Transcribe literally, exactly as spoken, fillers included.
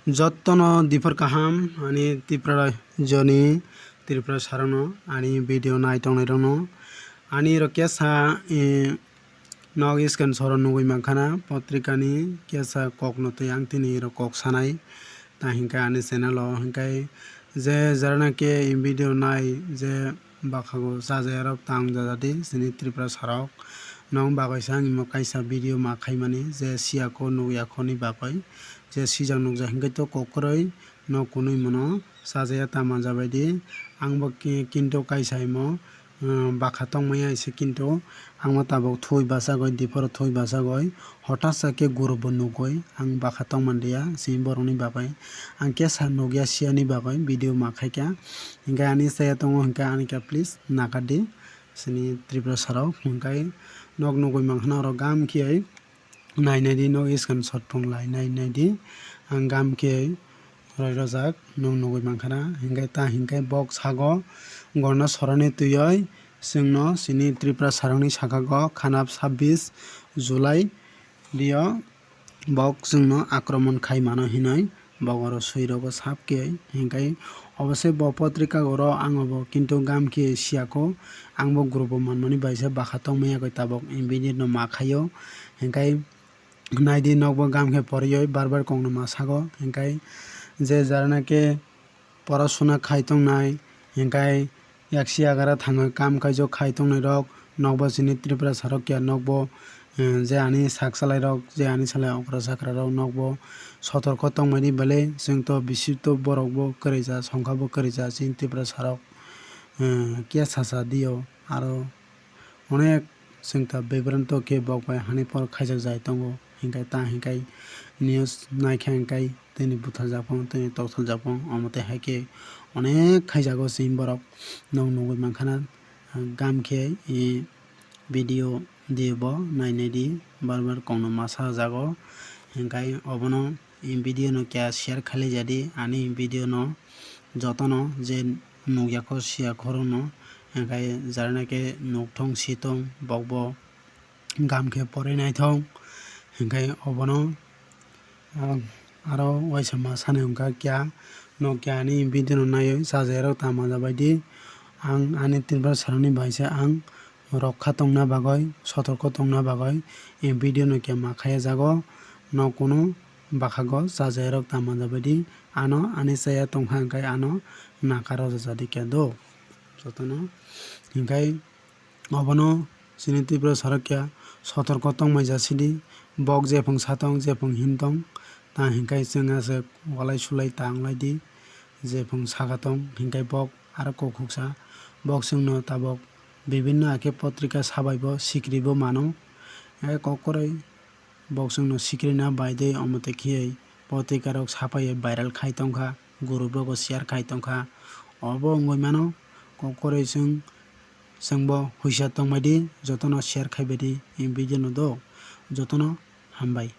Jottono diphar kaham, ani Tripura rajyoni Tripura sarokno, ani video nai tongnairokno. Ani rok kesa, eh, nog screenshot o nugwi mankhana, potrikani kesa kokno tei ang tini rok kok sanai. Ta hinkhe ani channel o hinkhe je jara nake video nai je bakhago chajairok tang jajadi chini Tripura sarok. Nong bagwi sa ang imo kaisa video ma khaimani je siyako nukyakhoni bagwi je sijak nukjak hinkhe to kokrwi no kunui mono chajaya ta manjabaidi. Ang bo ki-, kinto kaisa imo, um, bakha tongmaya ise kinto ang bo tabok thui bachagwi diphoro thui bachagwi hothasa khe guru bo nukgwi ang bakha tongmanliya chini borokni bagwi. Ang kesa nukya siyani bagwi video ma khaikha. Hinkhe ani chaya tongo hinkhe ani khe please nakardi. Chini Tripura sarok hinkhe nok nugwi mankhana oro gam khe nainai di, nok screenshot thung lai nainai di. Ang gam khe roi rojak nok nugwi mankhana. Hinkhe ta hinkhe bok sago gorna sorani twiwi chwngno chini Tripura sarokni saka go khanap sabbish July dio bok chwngno akromon khai mano hinwi bok oro swi rogo sap khe. Hinkhe obo se bo potrika oro ang obo kinto gam khe siyako, ang bo group o manmani bai se bakha tongmaya koi tabok immediate no ma khaio. Hinkhe naidi nokbo gam khe porioi bar bar kokno ma sago. Hinkhe je jara nake porasuna khai tongnai, hinkhe yaksi yagara thangwi kam kaijok khai tongnairok nokbo chini Tripura sarok ya nokbo, eh, je ani sak salairok, je ani salai okra chakrarok nokbo sotorko tongmani belai chwngto bisi to borokbo kwrwija, songkhabo kwrwija chini Tripura sarok, eh, khe sacha dio aro onek chwngta bibranto khe bok bai hani por khaijak jai tongo, hinkhe ta hinkhe news naikha hinkhe tini butharjak phano, tini toksoljak phano, omo twi hai khe onek khaijago chini borok. Nwng nugwi mankhana, gam khe, e, video di bo nainai di, bar bar kokno ma sajago. Hinkhe obono, e, video no kya share khailai jadi, ani video no jotono je nukya kho siya khorokno, hinkhe jara nake nukthong sitong bokbo gam khe porinai thong. Hinkhe obono, ah, aro waisa ma sani hwnkha kya, no kya ani video no naiwi chajairok ta manjabaidi. Ang ani Tripura sarokni bai se ang rokha tongna bagwi, sotorko tongna bagwi, e video no kya ma khaiya jago, no kunu bakhago chajairok ta manjabaidi. Ano ani chaya tongkha hinkhe ano nakaro jajadi kya do jotono. Hinkhe obono chini Tripura sarok kya sotorko tongmai jasidi, bok jephang satong, jephang hintong, ta hinkhe chwng aswk walai sulai ta wnglaidi, jephang saka tong, hinkhe bok aro kokhuksa, bok chwngno tabok bibinno hakhe potrika sabaibo sikribo mano, hinkhe kok kwrwi bok chwngno sikrina baidei, omo tei khiui potrikarok sapaiwi viral khai tongkha, group rogo share khai tongkha. Obo wngwi mano, kok kwrwi chwng, chwngbo huisa tongbaidi, jotono share khaibaidi, e video no do, jotono hambai.